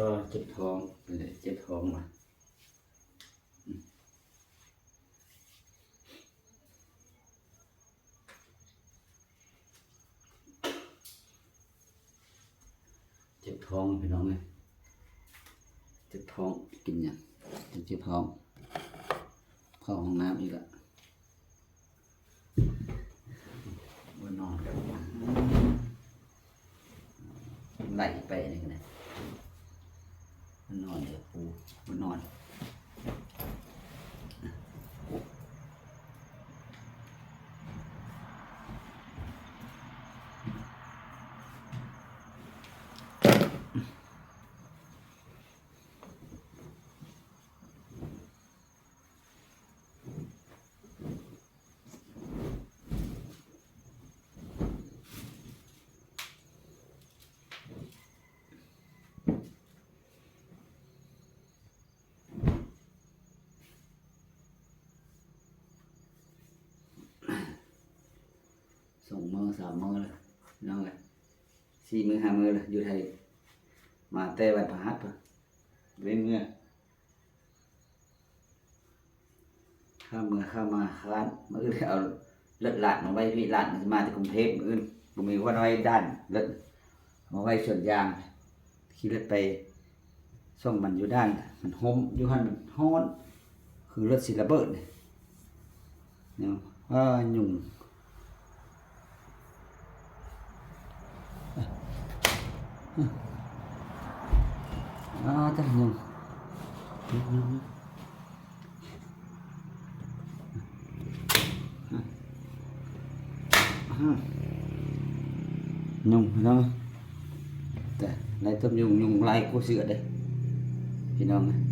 ກໍເຈັບທ້ອງ ເຈັບທ້ອງວ່າ ເຈັບທ້ອງພີ່ນ້ອງເອີຍ ເຈັບທ້ອງ ກິນຫຍັງ ເຈັບທ້ອງ ເຂົ້າຫ້ອງນ້ຳອີກລະ. ບໍ່ນອນກັນ ໄຫຼໄປນີ້ກະໄດ້ ມັນນອນເດີປູ ມັນນອນ. ສອງມື້ສາມມື້ແລ້ວ ພີ່ນ້ອງເອີຍ ສີ່ມື້ຫ້າມື້ແລ້ວ ຢູ່ໄທ ມາແຕ່ວັນພະຫັດພຸ້ນ ເວັ້ນເມືອ ຂ້າມເມືອຂ້າມມາຄ້ານ ມື້ອື່ນເອົາລົດຫຼານມາໄວ້ພີ້ ຫຼານມັນຊິມາແຕ່ກຸງເທບມື້ອື່ນ ບໍ່ມີບ່ອນໄວ້ດ່ານ ລົດມາໄວ້ສວນຢາງ ຂີ່ລົດໄປສົ່ງມັນຢູ່ດ່ານ ມັນຮົ່ມຢູ່ຫັ້ນ ມັນຮ້ອນ ຄືລົດຊິລະເບີດນີ້ ເນາະ ເອີ ຍຸງ. ອ້າ ຕາຍ ຍຸງ ຍຸງ ຍຸງ ຍຸງ ພີ່ນ້ອງ ແຕ່ໄລ່ຕົບຍຸງ ຍຸງຫຼາຍກວ່າເສືອເດ້ ພີ່ນ້ອງ.